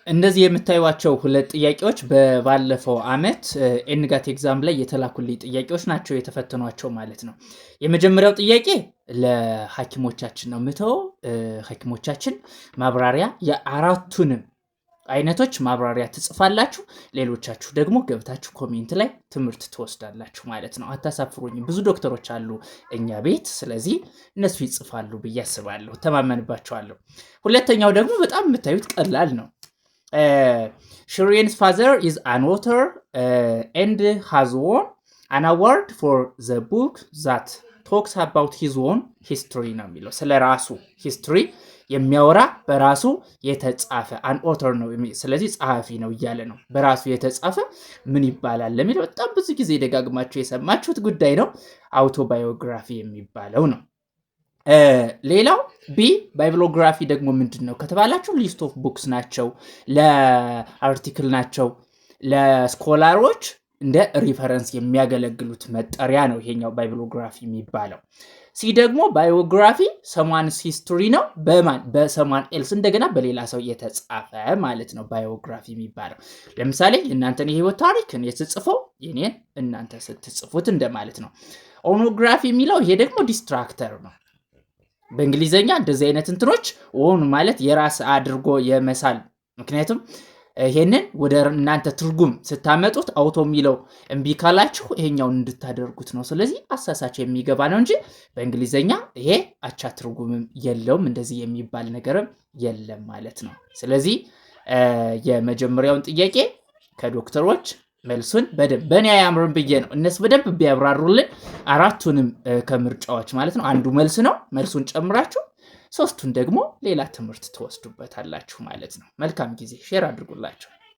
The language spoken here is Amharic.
እነዚህ የምታዩቸው ሁለት ጥያቄዎች በባለፈው አመት NGAT exam ላይ የተላኩልኝ ጥያቄዎች ናቸው፣ የተፈተኗቸው ማለት ነው። የመጀመሪያው ጥያቄ ለሐኪሞቻችን ነው ምተው፣ ሐኪሞቻችን ማብራሪያ የአራቱንም አይነቶች ማብራሪያ ትጽፋላችሁ። ሌሎቻችሁ ደግሞ ገብታችሁ comment ላይ ትምህርት ትወስዳላችሁ ማለት ነው። አታሳፍሩኝም። ብዙ ዶክተሮች አሉ እኛ ቤት፣ ስለዚህ እነሱ ይጽፋሉ ብዬ አስባለሁ፣ ተማመንባቸዋለሁ። ሁለተኛው ደግሞ በጣም የምታዩት ቀላል ነው። Shirin's father is an author and has won an award for the book that talks about his own history ነው የሚለው። ስለ ራሱ history የሚያወራ በራሱ የተጻፈ an author ነው። ስለዚህ ጸሐፊ ነው እያለ ነው። በራሱ የተጻፈ ምን ይባላል ለሚለው በጣም ብዙ ጊዜ ደጋግማችሁ የሰማችሁት ጉዳይ ነው። Autobiography የሚባለው ነው። ሌላው B bibliography ደግሞ ምንድን ነው ከተባላችሁ list of books ናቸው፣ ለ article ናቸው፣ ለ scholar ኦች እንደ reference የሚያገለግሉት መጠሪያ ነው ይሄኛው bibliography የሚባለው። C ደግሞ biography someone's history ነው። በማን? በ someone else፣ እንደገና በሌላ ሰው የተጻፈ ማለት ነው biography የሚባለው። ለምሳሌ የእናንተን የህይወት ታሪክ እኔ ስጽፈው የኔን እናንተ ስትጽፉት እንደማለት ነው። Ownography የሚለው ይሄ ደግሞ distractor ነው። በእንግሊዘኛ እንደዚህ አይነት እንትኖች own ማለት የራስ አድርጎ የመሳል፣ ምክንያቱም ይሄንን ወደ እናንተ ትርጉም ስታመጡት auto የሚለው እምቢ ካላችሁ ይሄኛውን እንድታደርጉት ነው። ስለዚህ አሳሳች የሚገባ ነው እንጂ በእንግሊዘኛ ይሄ አቻ ትርጉምም የለውም፣ እንደዚህ የሚባል ነገርም የለም ማለት ነው። ስለዚህ የመጀመሪያውን ጥያቄ ከዶክተሮች መልሱን በደንብ፣ በእኔ አያምርም ብዬ ነው። እነሱ በደንብ ቢያብራሩልን አራቱንም ከምርጫዎች ማለት ነው። አንዱ መልስ ነው። መልሱን ጨምራችሁ ሶስቱን ደግሞ ሌላ ትምህርት ትወስዱበታላችሁ ማለት ነው። መልካም ጊዜ። Share አድርጉላቸው።